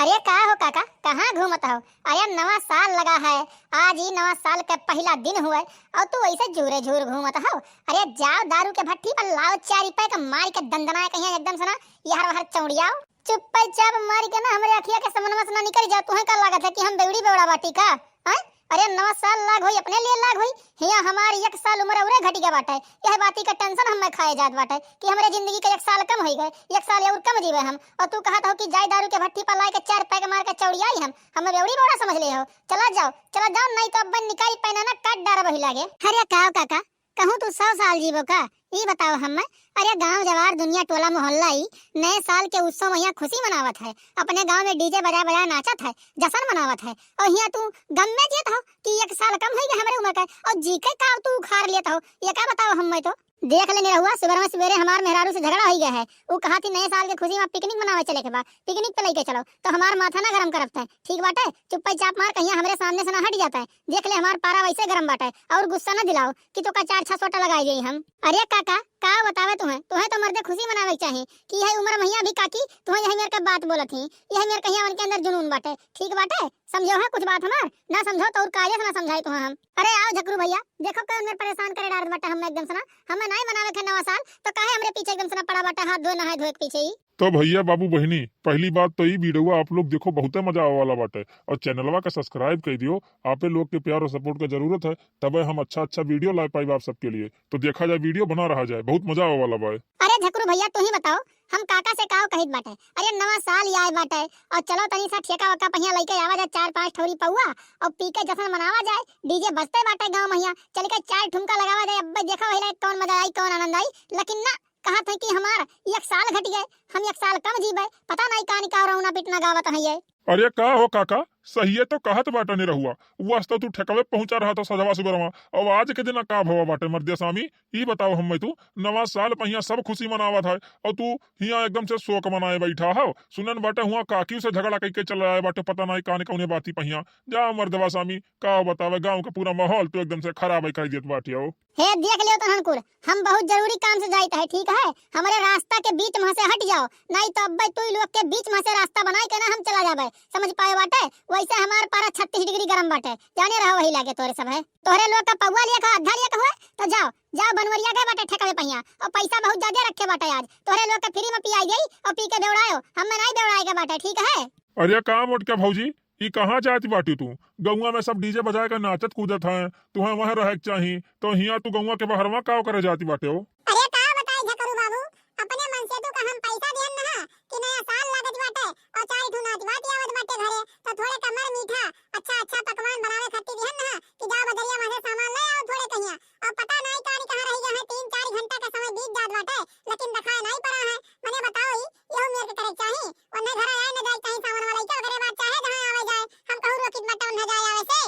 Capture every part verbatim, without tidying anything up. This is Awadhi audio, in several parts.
अरे का हो काका, कहाँ घूमत हो? अरे नवा साल लगा है, आज ही नवा साल के पहिला दिन हुए और तू ऐसे झूरे झूर घूमत हो। अरे जाओ दारू के भट्टी पर लाओ चार पैक मार के दंदनाए कहीं एकदम से ना, यहर वहर चौड़ियाओ। चुप्पे चाप मार के ना हमरे अखिया के समनवा से ना निकल जाओ। तुहे का लागत है कि हम बेवड़ी बेवड़ा बाटी का? हैं? अरे नवा साल लाग होई, अपने लिए लाग होई। हिया हमार एक साल उम्र औरे घटि गया बाटे। यह बाती का टेंशन हमें खाए जात बाटे कि हमरे जिंदगी का एक साल कम होई गए, एक साल और कम जीवे हम। और तू कहत हो कि जाए दारू के भट्टी पर लाए के चार पैक मार के चौड़ियाई हम, हमें बेवड़ी बेवड़ा समझ ले हो। चला जाओ, चला जाओ, नहीं तो अब निकाल पैना ना काट डारा वही लागे। अरे का काका, कहूँ तू सौ साल जीबो का? ई बताओ हमें। अरे गांव जवार दुनिया टोला मोहल्ला ई नए साल के उत्सव में यहाँ खुशी मनावत है, अपने गांव में डीजे बजा बजा नाचत है, जश्न मनावत है, और हियाँ तू गम में जियत हो कि एक साल कम होई गए हमरे उम्र का, और जी के का तू उखाड़ लेत हो, ये का बताओ हमें तो। देख ले निरहुआ, सुबह में सवेरे हमार मेहरारू से झगड़ा होई गया है। उ कहा थी नए साल के खुशी में पिकनिक मनावे चले के बा, पिकनिक पे लेके चलो। तो हमार माथा ना गरम करत है, ठीक बाटे? चुप्पे चाप मार, कहिया हमरे सामने से ना हट जाता है। देख ले हमार पारा वैसे गरम बाटे, और गुस्सा ना दिलाओ कि तोका चार छह सोटा लगाई जाई हम। अरे काका, का बतावे तुम्हें, तुम्हें तो मर्दे खुशी मनावे के चाही कि यह उम्र महिया भी काकी तुम्हें यही मेर के बात बोलत ही, यही मेर कहिया उनके अंदर जुनून बाटे, ठीक बाटे? समझो है कुछ बात हमार? ना समझो तो और कायदे से ना समझाई तुम्हें हम। अरे आओ झकरू भैया, देखो कौन मेर परेशान करे डारत बाटे हमें एकदम से ना। हमें नाई मनावे के नवा साल, तो काहे हमरे पीछे एकदम से ना पड़ा बाटे हाथ धोए नहाए धोए के पीछे ही? तो भैया बाबू बहिनी, पहली बात तो ई वीडियो आप लोग देखो, बहुते मजा आवे वाला बाटे, और चैनलवा के सब्सक्राइब कर दियो। आपे लोग के प्यार और सपोर्ट के जरूरत है, तबे हम अच्छा अच्छा वीडियो ला पाइब आप सबके लिए। तो देखा जाए, वीडियो बना रहा जाए, बहुत मजा आवे वाला बा। अरे झकरू भैया, तू ही बताओ, हम काका से काव कहित बाटे? अरे नवा साल ही आए बाटे, और चलो तनी सा ठेका वका पहिया लेके आवा जाए, चार पांच ठौरी पौआ, और पी के जश्न मनावा जाए। डीजे बजते बाटे गांव महिया, चल के चार ठुमका लगावा जाए। अब्बे देखा वही लागे कौन मजा आई, कौन आनंद आई। लेकिन ना, कहत है कि हमार एक साल घट गए, हम एक साल कम जीबे, पता नहीं का निकाल रौना पिटना गावत है ये। अरे का हो काका, सहिए तो कहत बाटा निरहुआ, वस तो तू ठेकवे पहुंचा रहा था सजवा सुबरवा, और आज के दिन का भवा बाटे मर्दिया स्वामी, ई बताओ हमें तू, नवा साल पहिया सब खुशी मनावत है, और तू हिया एकदम से शोक मनाए बैठा हो। सुनन बाटे हुआ काकी से झगड़ा करके चला आए बाटे, पता नहीं काने कौने बाती पहिया। जा मर्दवा स्वामी, का बतावे, गांव का पूरा माहौल तो एकदम से खराब है कर देत बाटे हो। हे देख लियो तनहन कुल, हम बहुत जरूरी काम से जाइत है, ठीक है? हमरे रास्ता के बीच में से हट जाओ, नहीं तो अब्बे तू लोग के बीच में से रास्ता बनाए के ना हम चला जाबे, समझ पाए बाटे? वैसे हमार पारा छत्तीस डिग्री गरम बाटे, जाने रहो वही लागे तोरे सब है। तोहरे लोग का पौआ लिया का आधा लिया का हुए तो जाओ, जाओ बनवरिया गए बाटे ठेका में पहिया, और पैसा बहुत ज्यादा रखे बाटे आज, तोहरे लोग के फ्री में पियाई गई और पी के बेवड़ायो, हमें नहीं बेवड़ाए के बाटे, ठीक है? अरे का मोटका भौजी, ई कहाँ जात बाटी तू? गौवा में सब डीजे बजाए के नाचत कूदत हैं, तुहें वह रहे के चाही, तो हियाँ तू गौवा के बहरवा का करे जात बाटे हो? अरे का बताई झकरू बाबू, अपने मन से तू का हम पैसा दिहन ना कि नया साल लागत बाटे और चार ठो नाच बात आवत बाटे घरे, तो थोड़े कमर मीठा अच्छा अच्छा पकवान बनावे खातिर दिहन ना कि जाओ बजरिया में से सामान ले आओ थोड़े कहिया। और पता नहीं कहानी कहाँ रह गया है, तीन चार घंटा का समय बीत जात बाटे लेकिन दिखाए नहीं पड़ा है। मने बताओ ही, यहू मेर के करे के चाही। ओन्हे घरे आए न जाए चाही, सावन वाला लइका ओकरे बाद चाहे जहाँ आवे जाए, हम कहूँ रोकित बाटे ओन्हे जाए आवे से।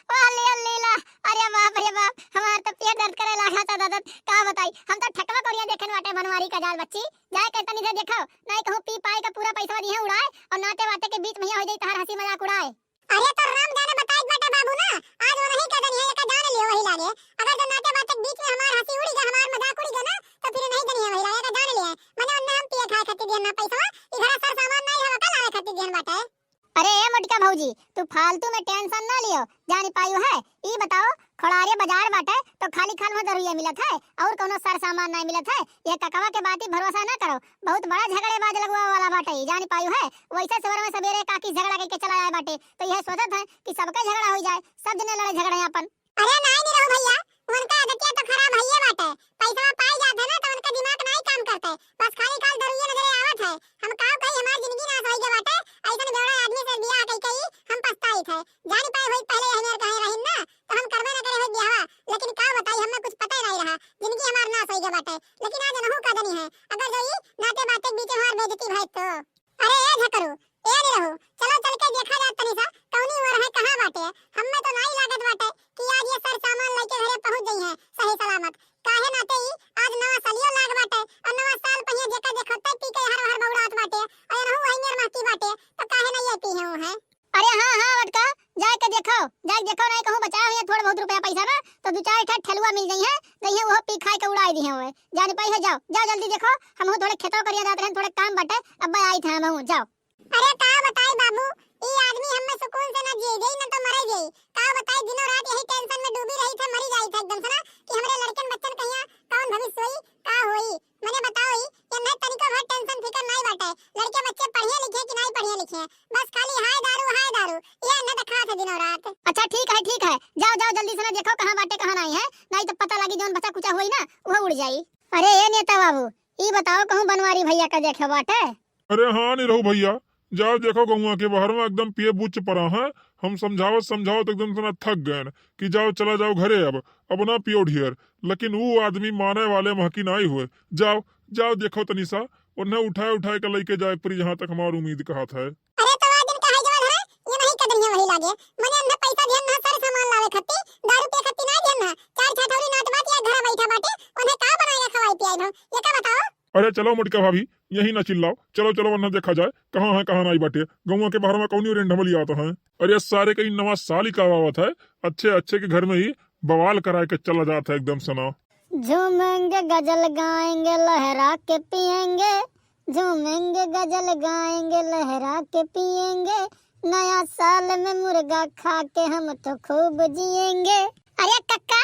वाह ले ले ला, अरे बाप रे बाप, हमार तो पेट दर्द करे लागा था दादा, का बताई, हम तो ठकवा कोरिया देखे न बाटे बनवारी का जाल बच्ची, जाए के तनी से देखो, नहीं कहूँ पी पाए का पूरा पैसा दिहे उड़ाए और नाते वाते के बीच में हो जाई तहार हंसी मजाक उड़ाए। अरे तो राम जाने बताइत बाटे बाबू ना, आज वो नहीं कह देनी है, एका जान लियो वही लागे। अगर जो नाते बाते के बीच में हमार हंसी उड़ी गया, हमार मजाक उड़ी गया ना, तो फिर नहीं देनी है वही लागे, एका जान लियो। मने उन्ने हम पिए खाए खातिर दिहन ना पैसा, ई घरा सर सामान नहीं हवा का लावे खातिर दिहन बाटे। अरे ए मोटका भौजी, तू फालतू में टेंशन ना लियो, जानी पायु है, ई बताओ, खोड़ारे बाजार बाटे तो खाली खाल वहाँ दरुइया मिलत है और कौनो सर सामान नहीं मिलत है। ये ककवा के बाती भरोसा ना करो, बहुत बड़ा झगड़ेबाज लगवा वाला बाटे, ई जानी पायु है। वैसे सवेरे में सवेरे काकी झगड़ा करके चला जाए बाटे, तो यह सोचत है कि सबके झगड़ा हो जाए, सब जने लड़े झगड़े अपन। अरे नाई निरहु भैया, उनका आदतिया तो खराब है ये बाटे, पैसा पाई जात है ना तो उनका दिमाग नहीं काम करते, बस खाली खाल दरुइया नजरे आवत है। हम काव कही हमार जिंदगी नाश होई गए बाटे, ऐसन बेवड़ा आदमी से बियाह कई कई हम पछताइत है। जान पाए होई पहले यही मेर कहे रहिन ना, तो हम करबे ना करे होई बियाहवा। लेकिन का बताई, हमें कुछ पता ही नहीं रहा, जिंदगी हमार नाश होई गए बाटे। लेकिन आज नहु का दनी है, अगर जो ई नाते बाते के बीच हमार बेइज्जती भई तो। अरे ए झकरू, ए निरहु, चलो चल के देखा जात तनी सा, कौनी ओर है, कहाँ बाटे। हमें तो नाई लागत बाटे कि आज ये सर सामान लेके घरे पहुँच गई है सही सलामत। काहे नाते ई आज नवा सलियो लाग बाटे, और नवा साल पहिया जेका देखो तै पी के हर हर बौड़ात बाटे, और एनहु वही मेर महकी बाटे, तो काहे नहीं ये पी है? अरे हाँ, हाँ, बटका, जाए के देखो, जाए के देखो, नहीं कहूँ बचाए हुए थोड़ा बहुत रुपया पैसा बा, तो दू चार ठा ठेलुआ मिल जाई है, नहीं है वो पी खाए के उड़ाई दी है हुए। जाने पाई है, जाओ, जाओ जल्दी देखो, हम थोड़े खेतों करिया जात रहे, थोड़े काम बाटे, अब आई थे हम, जाओ। अरे का बताई बाबू, ई आदमी हम्मे सुकून से ना जिए देई, ना तो मरे देई। का बताई, दिनों रात यही tension में डूबी रही थे, मरी जाई थे एकदम से ना, कि हमरे लड़कन बच्चन कहिया कौन भविष्य होई, का होई। मने बताओ ही, कि इन्हें तनिको भर tension फिकर नाई बाटे, लड़के बच्चे पढ़िए लिखे कि नाई पढ़िए लिखे, बस खाली हाय दारू, हाय दारू, ये इन्हें दिखा थे दिनों रात। अच्छा ठीक है, ठीक है, जाओ, जाओ, जल्दी से ना देखो कहाँ बाटे, कहाँ नाई है, नाई तो पता लगी जौन बचा कुचा होई ना, वो उड़ जाई। अरे ए नेता बाबू, ई बताओ कहूँ बनवारी भैया का देखे बाटे? अरे हाँ निरहू भैया, जाओ देखो गौवा के बहरवा एकदम पिए बुच परा हैं। हम समझावत समझावत एकदम से ना थक गएन कि जाओ चला जाओ घरे अब, अब ना पियो ढेर। लेकिन ऊ आदमी माने वाले महकी नाई हुए। जाओ, जाओ देखो तनी सा, उन्हें उठाए उठाए के लइके जाए परी जहाँ तक हमार उम्मीद कहत है। अरे तो आज दिन का है जवान है, ये नहीं कदरिया वही लागे। मने अन्हे पैसा दिहन ना सारे सामान लावे खत्ती, दारू पिए खत्ती ना दिहन ना। चार छठौरी नात बात या घरा बैठा बाटे, उन्हें का बनाए खवाई पियाई हम, ये का बताओ? अरे चलो मोटका भाभी, यहीं ना चिल्लाओ, चलो चलो वरना देखा जाए कहाँ है कहाँ नाई बाटे। गौवा के बहरवा कौनी रेंड हमली आता है। अरे सारे कहीं नवा साल ही का आवत है, अच्छे अच्छे के घर में ही बवाल कराए के चला जात है एकदम से ना। झूमेंगे गजल गाएंगे लहरा के पिएंगे, झूमेंगे गजल गाएंगे लहरा के पिएंगे, नया साल में मुर्गा खा के हम तो खूब जिएंगे। अरे कक्का,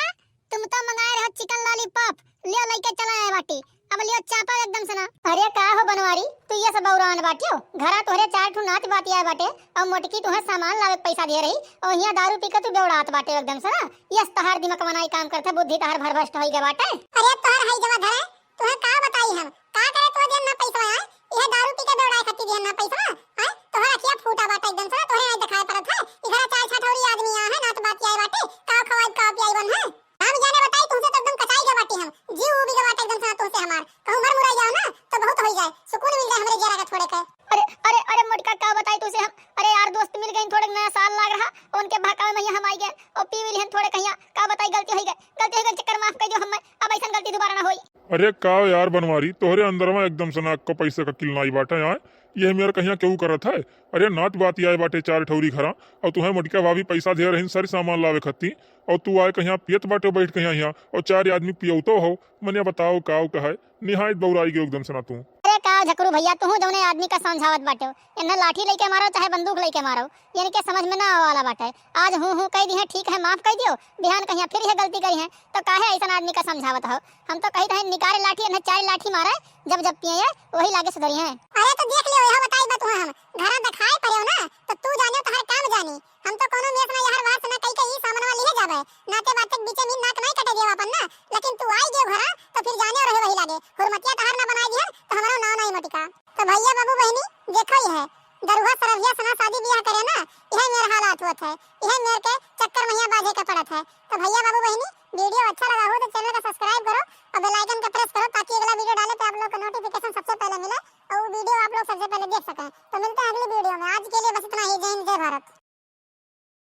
तुम तो मंगाए रहो chicken lollipop, लियो लइके चला आए बाटी। अब लियो चापा एकदम से ना। अरे का हो बनवारी, तू ये सब बौरान बाटियो? घरा तोहरे चार ठो नात बाती आए बाटे, और मोटकी तुहे सामान लावे के पैसा दिए रही, और हियाँ दारू पी के तू बेवड़ात बाटे एकदम से ना। यस तोहार दिमाग बनाई काम करते, बुद्धि तोहार भरभ्रष्ट होई गए बाटे। अरे तोहर हई जवा धरे, तुहे का बताई हम, का करे तोहे दिहन ना पैसा आए, इहे दारू पी के बेवड़ाए खातिर दिहन ना पैसा आए। तोहर अखिया फूटा बाटे एकदम से ना, तोहरे नहीं दिखाई पड़त है। इधर चार छठौरी आदमी आए हैं, नात बाती आए बाटे, का खवाई का पियाई बन है। हम जाने बताई तुमसे तो एकदम कचाई गए बाटी हम, जीव उबी गए बाटे एकदम से ना तुमसे हमार। कहूँ मर मुराई जाओ ना तो बहुत होई जाए, सुकून मिल जाए हमरे जियरा का थोड़े के। अरे अरे अरे मोटका का बताई तुमसे हम, अरे यार दोस्त मिल गए, थोड़े नया साल लाग रहा, उनके बहकावे में यहाँ हम आई गए और पी भी लिहन थोड़े कहिया। का बताई, गलती होई गए, गलती होई गए, चक्कर माफ कर दियो हमें, अब ऐसा गलती दोबारा ना होई। अरे का यार बनवारी, तोहरे अंदरवा एकदम से ना को पैसे का किल नाई बाटे यार, ये मेरे कहिया केहू करत है। अरे नात बाती आए बाटे चार ठौरी घरा, और तुहे मोटका भाभी पैसा दे रही सर सामान लावे खत्ती, और तू आए कहिया पियत बाटे बैठ कहिया हिया, और चार आदमी पियौतो हो। मने बताओ काव कहे, निहायत बौराई गयो एकदम से ना तू। अरे का झकरू भैया, तू जौने आदमी का समझावत बाटे, इन्हें लाठी लेके मारो चाहे बंदूक लेके मारो, इनके समझ में ना आवे वाला बाटे। आज हूँ हूँ कह दी है, ठीक है माफ कर दियो, बिहान कहिया फिर ये गलती करी है, तो काहे ऐसा आदमी का समझावत हो? हम तो कही थे निकारे लाठी, इन्हें चार लाठी मारे, जब जब पिए वही लागे सुधरी है। अरे तो देख लियो, यह बताई बा तुहे हम, घरा दिखाए पड़े ना, तो तू जाने तोहर काम जानी। हम तो कोनो मेस ना यार वास ना कई के ई सामनवा लिहे जाबे। नाते बाते के बीचे में नाक नहीं कटे देव अपन ना, लेकिन तू आई गयो घरा तो फिर जाने रहे वही लागे। हुरमतिया तहार ना बनाई दिहन तो हमरो नाव नहीं मोटिका। तो भैया बाबू बहिनी देखो यह दरुहा सरभिया सना शादी ब्याह करे ना, यह मेर हालात होत है, यह मेर के चक्कर में यहाँ बाझे के पड़त है। तो भैया बाबू बहिनी वीडियो अच्छा लगा हो तो चैनल का subscribe करो और bell icon का press करो ताकि अगला वीडियो डाले पे आप लोग को notification सबसे पहले मिले और वो वीडियो आप लोग सबसे पहले देख सकें। तो मिलते हैं अगली वीडियो में, आज के लिए बस इतना ही। जय हिंद, जय भारत।